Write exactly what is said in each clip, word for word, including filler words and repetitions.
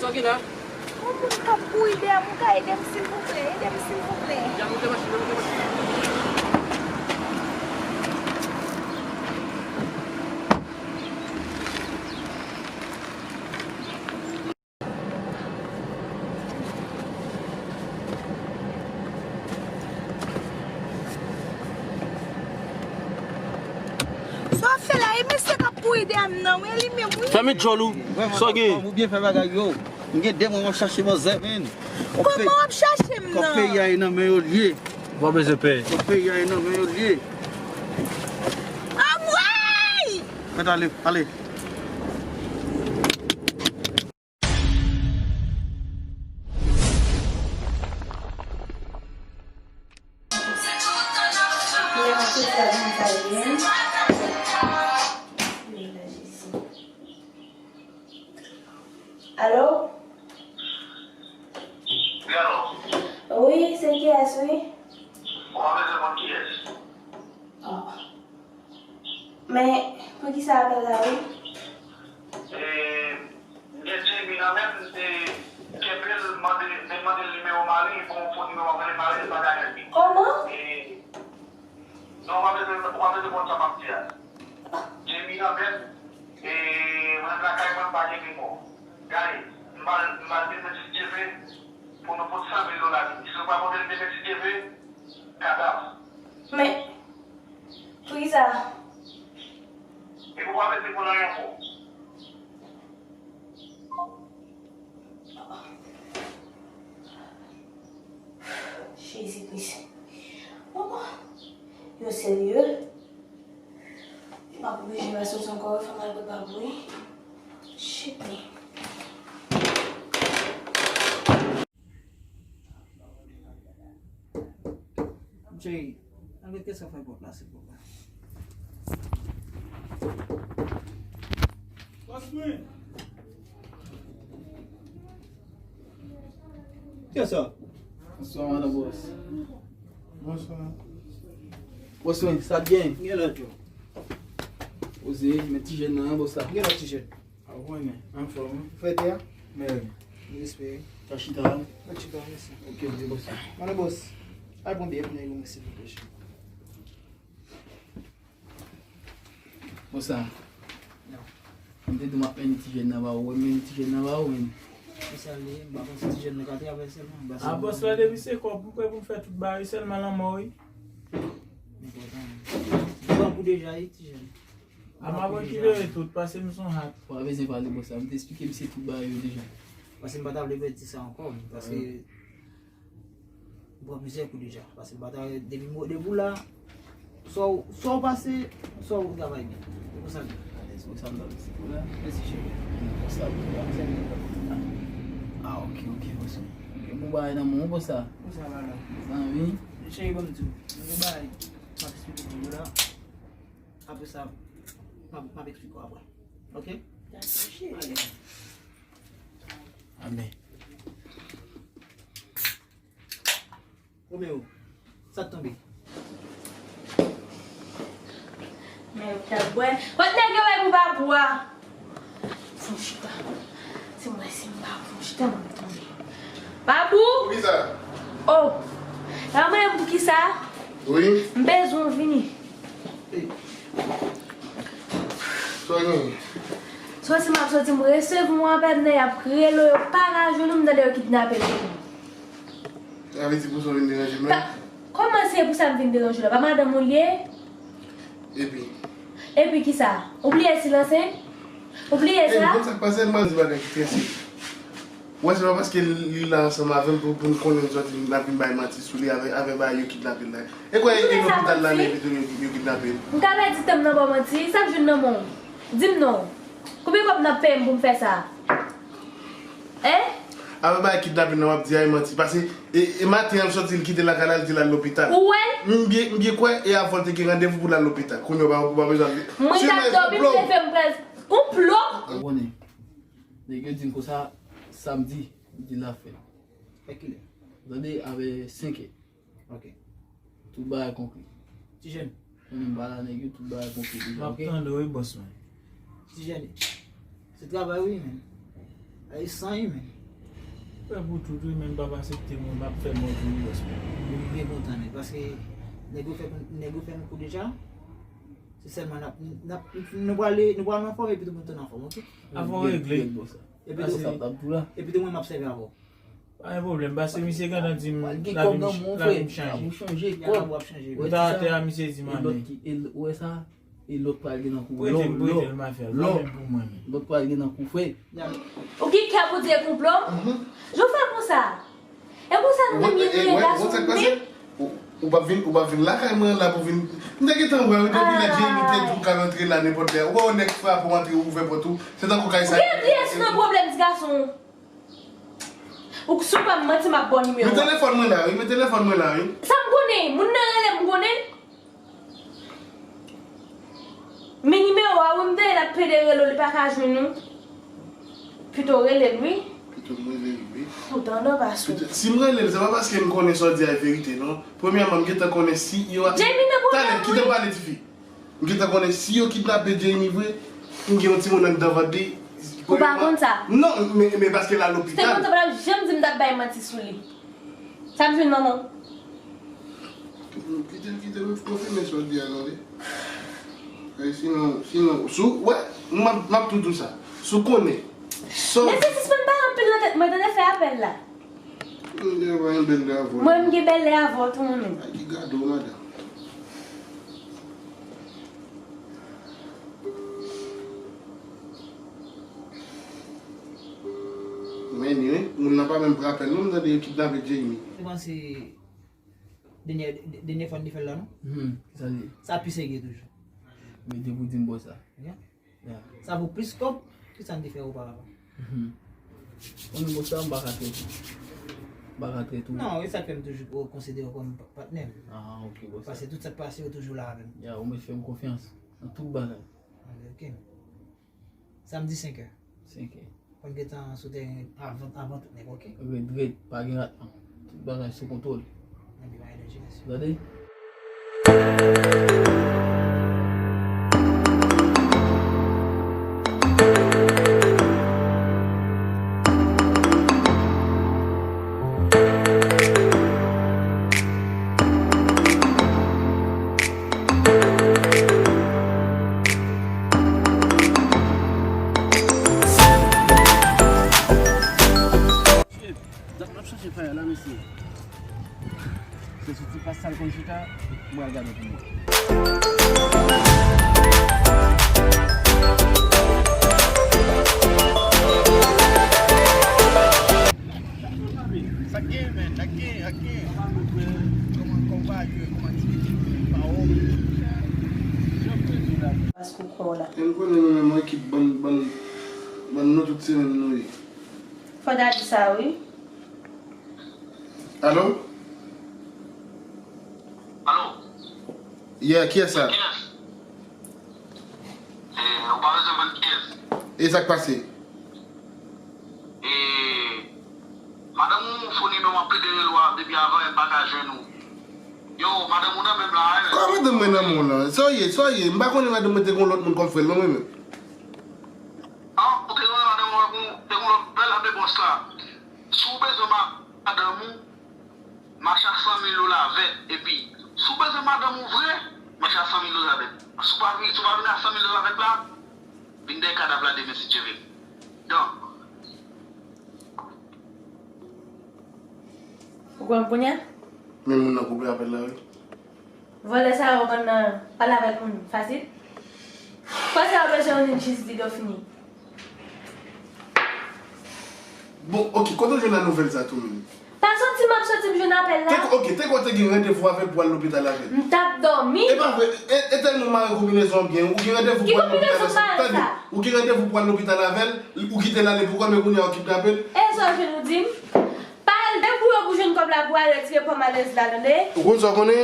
Yon moun k ap kouri dèyè m, ou ka ede m silvouplè? Ede m silvouplè. Sa w ap fè la, e mesye k ap kouri dèyè m nan, wi, e li menm, wi. Fèmen djòl ou. Sa w gen? Ou byen fè bagay yo. M gen de mwa m ap chache manzè, men. Kòman w ap chache m nan? Kòb peyi a e nan men yo l ye. Ou pa bezwen pè. Kòb peyi a e nan men yo l ye. Anmwey! Mèt ale, ale. Alo? Wi, alo. Wi, se kiyès, wi? Ou pa bezwen konn kiyès. Ah. Men, poukisa apèl la, wi? E, gen Jamie nan men m, e, kenbe l, mande, mande l nimewo mari, bon, fò nimewo mari, mari l pa ka rele. Kòman? E, non, w pa bezwen, w pa bezwen konn sa m ap di a. Jamie nan men m, e, mwen lakay mwen, m pa gen nimewo. Gade, m ba l, m ba l de peti dyeve pou nou pot san mil dola li. Si nou pa pote l de peti dyeve, kadav. Men, poukisa? Epi w pa mete pou nan yon kou. Jezi Kris. Bon, bon. Yo serye? M ap oblije pa soti ankò, wi, fò m al kot Babou, wi. Shit, men. Jay, al gade kiyès k ap fè pòt la, silvouplè. Kiyès sa? Bonswa, madan bòs. Bonswa. Bòs mwen, sa k gen? Gen lòt yo. Poze, men ti jèn nan, bòs la. Gen lòt ti jèn. A, ou konnen, anfòm, wi. Frè tè a? Mèsi. Respè. Ka chita. Ka chita, mèsi. Ok, ok, bòs. Mano, bòs. Al pran biyè pou nèg yo, mèsi, silvouplè. Bòs la. Non. M te di w m ap mennen ti jèn nan ba ou, w mennen ti jèn nan ba ou, men. Se sa l ye, m pa panse ti jèn nan ka travèse, non. A, bòs la, depi se kòb, m prè pou m fè tout bagay, sèlman lanmò, wi. Enpòtan, wi. M pran kou deja, wi, ti jèn. A, m ap rekipere tout, pase m son hat. Ou pa bezwen pale bòs la, m te esplike misye tout bagay yo deja. Paske m pa ta vle pèdi sa ankò, paske m pran plizyè kou deja. Paske m pa ta, depi m, depi w la, swa w, swa w pase, swa w travay byen. Se konsa l ye. Alèz, bòs la, m ta mèsi pou la. Mèsi, cheri. Bòs la, bòs la. A, ok, ok, bòs la. Ok, bon bagay nan men w, bòs la. Konsa la, la. Zanmi. Cheri, ban m di w. Bon bagay. M ap esplike pou ou la. Apre sa, m ap, m ap eksplike w apre. Ok? Dakò, cheri. Ale. Amèn. Romeo, sa k tonbe? Men yo t ap bwè. Kot nèg yo bay pou Babou a? Fon chita. Se mwen, si m pa fon chita, m ap tonbe. Babou? Poukisa? Oh! Yon mwen poukisa? Wi. M bezwen w vini. Sa w genyen? Soti m ap soti, m resevwa yon apèl nan, y ap rele w, yo pa ka jwenn ou, m tande yo kidnape l. Sa vle di pou sa w vin deranje m la? Kòman se pou sa m vin deranje w la? Pa madanm ou l ye? Epi? Epi kisa? Ou bliye si l ansent? Ou bliye sa? Ey, konn sa k pase, m pral di bagay ki trè serye. Mwen, se pa paske li la ansanm avè m pou, pou n konnen n sòti, n ap vin bay manti sou li avè, avè bagay yo kidnape l la. E kwè e lopital la menm pito yo, yo kidnape l. M ka pèdi tan m nan ba w manti, sa k jwenn nan men w? Di m non. Konbyen kòb n ap peye m pou m fè sa? Hein? Avè bagay kidnape l nan w ap di a e manti. Paske e, e maten an m sòti l kite lakay la, l di l al lopital. Ou wè l? M byen, m byen kwè e avan l te gen randevou pou l al lopital. Kounye a w pa, w pa bezwen al. Mwen t ap dòmi, m leve m pral. Konplo! Ou konnen. Nèg yo di m konsa, samdi, m di l ap fèt. Fè kilè? Tande, avè senkè. Ok. Tout bagay konkli. Ti jèn. Mwen menm pa la, nèg yo, tout bagay konkli deja, ok? M ap tande w, wi, bòs mwen. Ti jèn. Se travay, wi, men. Ay, san, wi, men. Frè pou tout, wi, men m p ap aksepte moun, m ap fè mò tou, wi, bòs mwen. M byen kontan nèt, paske nèg yo fè, nèg yo fè m kou deja. Se sèlman n ap, n ap, nou pral, nou pral anfòm epi tou moun tou anfòm, oke? Avan w regle. Epi tou, epi tou mwen m ap sèvi avè w. Pa gen pwoblèm, paske misye gentan di m lavi m, lavi m chanje. M t atè a, misye di m ale. Ou wè sa? E lòt pral gen nan kou. Prete l, prete l, m a fè l. Lò, lò, lòt pral gen nan kou, frè. Ou gen kè pou di e konplo? Jan w fè konsa? E konsa nou menm ye nou ye gason nou ye? Ou, ou p ap vin, ou p ap vin lakay mwen la pou vin. M te gentan wè wi depi lè Jamie te di w ka rantre la nenpòt lè. Ou wè yon nèg frape w antre ou ouvè pòt ou. Se tankou kay sa. Ou gen pyès nan pwoblèm ti gason. Ou si w pa m manti m ap ba w nimewo a. Men telefòn mwen la wi, men telefòn mwen la wi. Sa m konnen, moun nan rele m konnen. Men nimewo a wi, m tande l ap pede rele w, li pa ka jwenn ou. Pito rele l wi. Pito m rele l wi. Ou tande w pa sou. Si m rele l, se pa paske m konnen sa w di a e verite non. Premyèman, m gentan konnen si yo ap. Jamie nan pwoblèm wi. Talè, kite m pale tifi. M gentan konnen si yo kidnape Jamie vre, m gen yon timoun anndan vant li. Ou pa konn sa? Non, men, men paske l al lopital. Si te konn sa, w pa t ap janm di m t ap bay manti sou li. Sa ap jwenn manman w. Kite l, kite l, mwen konfime sa w di a, tande. E sinon, sinon, si w, wè, m ap, m ap tou di w sa. Si w konnen, sa w. Men se sispann pale anpil nan tèt mwen, tande, fè apèl la. Mwen gen bèl lè avè w. Mwen, m gen bèl lè avè w tou, mwen menm. Ay, ki gade w, madanm. Men ni, wi. Moun nan pa menm pran apèl, non, m tande yo kidnape Jamie. Ou panse dènyè, dènyè fwa n te fè l la, non? Hmm, sa li. Sa pi serye toujou. Men depi w di m bon sa. Ya. Ya. Sa vo plis kòb ke sa n te fè oparavan. Mhm. Ou menm sa, m pa ka trete w. M pa ka trete w. Non, e sa k fè m toujou konsidere w kòm pa-, patnè m. Ah, ok, bon sa. Paske tout sa k pase, ou toujou la avè m. Ya, ou mèt fè m konfyans nan tout bagay. Ok, ok. Samdi senk è. Senk è. Fò n gentan sou teren avan, avan tout nèg, ok? Red, red, pa gen ratman. Tout bagay sou kontwòl. Tande? Shit, dat m ap chache faya la, mesye. Se sou ti pas sa l konn chita, m pral gade pou mwen. Sa k gen, men, sa k gen, sa k gen. Kòman, kòman w ye, kòman aktivite, pa wè w. Paske w kwè w la. E m konnen nou menm, yon ekip bann, bann, bann nou tout se menm nou ye. Fò w ta di sa, wi. Alo? Alo? Yeah, kiyès sa? Kiyès? Eh, ou pa bezwen konn kiyès. E sa k pase? Eh, madanm ou founi men w ap plede rele w a depi avan e m pa ka jwenn ou. Yo, madanm ou nan men m la, eh. Kòman madanm mwen nan men w lan? Sa w ye, sa w ye? M pa konnen madanm mwen te gen yon lòt moun kòm frè l, non, mwen menm. Ah, ou te gen madanm ou, te gen lòt bèl ap de bòs la. Si w bezwen ma-, madanm ou, mache a san mil dola avè l. Epi, si w bezwen madanm ou vre, mache a san mil dola avè l. Si w pa vin, si w pa vin a san mil dola avè l la, vin dèyè kadav la demen si Dye vle. Donk, ou kwè m kounye a? Men moun nan koupe apèl la, wi. Vòlè sa yo konn nan pale avèk moun fasil. Fò sa yo bezwen yon nèg jis di do fini. Bon, ok, kote w jwenn a nouvèl sa tou menm? Pa soti m ap soti m jwenn apèl la. Te, ok, te kwè w te gen randevou avè l pou al lopital avè l. M t ap dòmi. E pa vre, e, e tèlman w mare konbinezon an byen, ou gen randevou pou al lopital avè l. Ki konbinezon mare sa? Ou gen randevou pou al lopital avè l, ou kite l ale pou kò l, men kounye a w kidnape l. E sa w jwenn ou di m? Pa al debouye w pou jwenn kòb la pou al retire pòm alèz la, tande? Ou konn sa w konnen?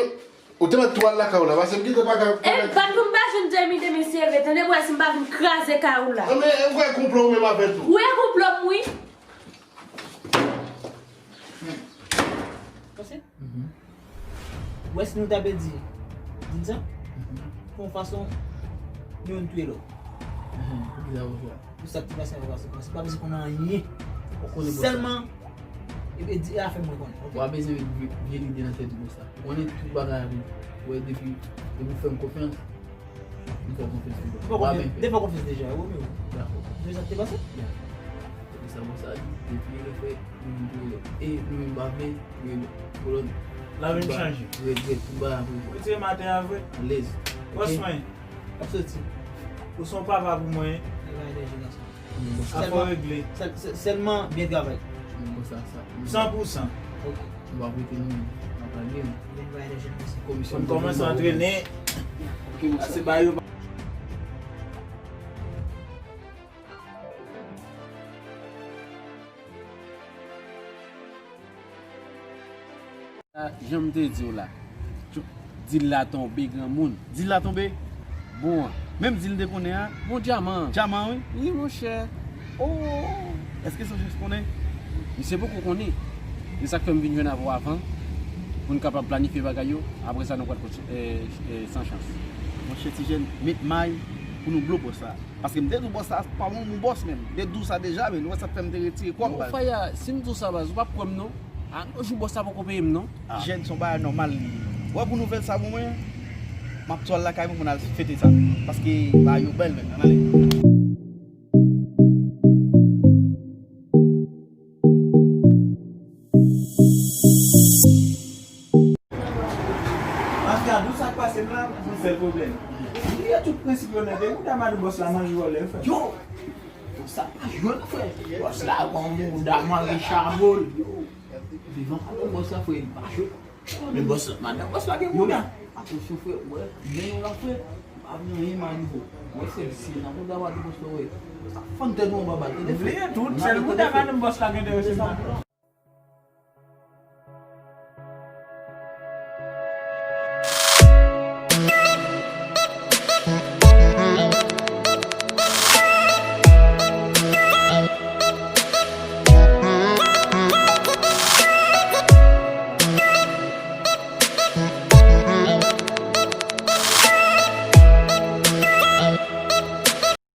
Ou te mèt tou al lakay w la, paske m kite pa ka. E bat pou m pa jwenn dèmi dèmi sere, tande, pou wè si m pa vin kraze kay ou la. Non, men, ou kwè konplo ou menm avè l tou. Ou wè konplo m, wi. Pase? Mhm. Ou wè si nou ta pèdi, di m sa? Mhm. Pou yon fason, nou youn touye lòt. Mhm. Pou ki sa ou fè? Pou sa k te pase, pase, pase. Pa bezwen konn anyen. Ou konnen bon sa. Sèlman, E di, e afè mwen konnen, ok? Ou pa bezwen met vye, vye lide nan tèt ou konsa. Ou konnen tout bagay avè ou. Ou wè depi, depi ou fè m konfyans, m fè w konfyans tou. Ou fè konfyans, depi fè konfyans deja, wi, men. Dakò. Se sa k te pase? Ya. Se sa konsa, depi lè fè, nou menm tou rele. E nou menm pa vle, rele. Kolòn. La vin chanje. Regrèt, tout bagay apre. Ou retire maten a vre? Alèz. Bòs mwen. Ap soti. Ou se yon papa pou mwen. Travay de jenerasyon. Afè regle. Sèl, sèl, sèlman byen travay. Bon, sa, sa. San pou san. Ok. Nou pa prete nou, nou pa pale. Byen travay de jenerasyon. Komisyon. N kòmanse antrene. Ok, bon, sa. Ase ba yo. Jan m te di w la, dil la tonbe, granmoun. Dil la tonbe? Bon an. Menm dil te konnen an? Bon, dyaman. Dyaman, wi. Wi, monchè. Oh! Èske Sanchez konnen? Misye poko konnen. Se sa k fè m vin jwenn avè w avan, pou n kapab planifye bagay yo. Apre sa, nou pral kontinye, eh, eh, Sanchez. Monchè, ti jèn, met may pou nou blo bòs la. Paske m te di w bòs la pa bon moun bòs menm. M te di w sa deja, men ou wè sa k fè m te retire kò m, baz. Faya, si m di w sa, baz, ou p ap kwè m non. A, yon jou bòs la poko peye m non. Jèn, se yon bagay nòmal li ye. Ou wè pou nouvèl sa pou mwen, m ap twal lakay mwen pou n al fete sa. Paske bagay yo bèl menm, ann ale. Maskadou, sa k pase m la, yon sèl pwoblèm. Li gen tout prensip yo nèt, e kounya madanm bòs la manje vòlè, frè. Yo! Sa pa jwenn, frè. Bòs la, gon mouda manje chabol. Yo! Vivan madanm bòs la, frè, li pa jwenn. Men bòs la, madanm bòs la gen mouda. Atansyon, frè, wè, men nou la, frè. Pa gen anyen mal rive w. Wè, frè, si nan mouda madanm bòs la, wè. Sa fann tèt ou anba bal, tande, frè. Bliye tout, sèl mouda madanm bòs la gen dèyè se sa.